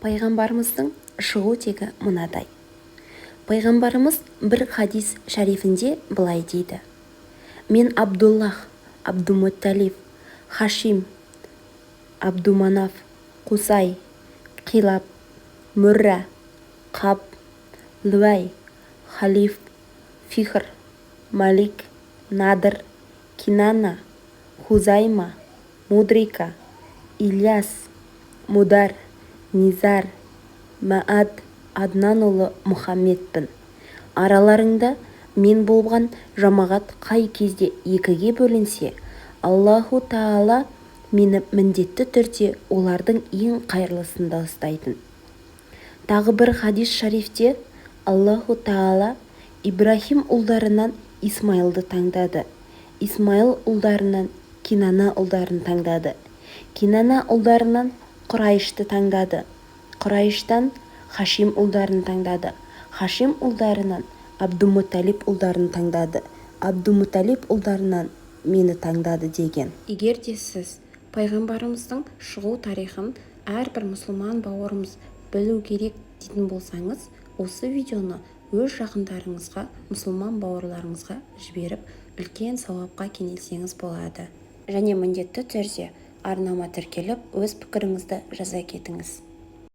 Пайғамбарымыздың шығу тегі мынадай. Пайғамбарымыз бір хадис шәрифінде былай дейді: «Мен Абдуллах, Абдумутталиб, Хашим, Абдуманаф, Қусай, Қилаб, Мүрра, Қаб, Луәй, Халиф, Фихр, Малик, Надр, Кинана, Хузайма, Мудрика, Ильяс, Мудар, Низар, Мәад, Аднан ұлы Мұхаммедпін. Араларыңда мен болған жамағат қай кезде екіге бөлінсе, Аллаһу Тағала мені міндетті түрде олардың ең қайырлысында ұстайтын». Тағы бір хадис шарифте: «Аллаһу Тағала Ибраһим ұлдарынан Исмаилды таңдады, Исмаил ұлдарынан Кинана ұлдарын таңдады, Кинана ұлдарынан Құрайышты таңдады, Құрайыштан Хашим ұлдарын таңдады, Хашим ұлдарынан Абдумутталиб ұлдарын таңдады, Абдумутталиб ұлдарынан мені таңдады», – деген. Егер де сіз пайғамбарымыздың шығу тарихын әрбір мұсылман бауырымыз білу керек дейтін болсаңыз, осы видеоны өз жақындарыңызға, мұсылман бауырларыңызға жіберіп, үлкен сауапқа кенелсеңіз болады. Және міндетті түрде арнама тіркеліп, өз пікіріңізді жаза кетіңіз.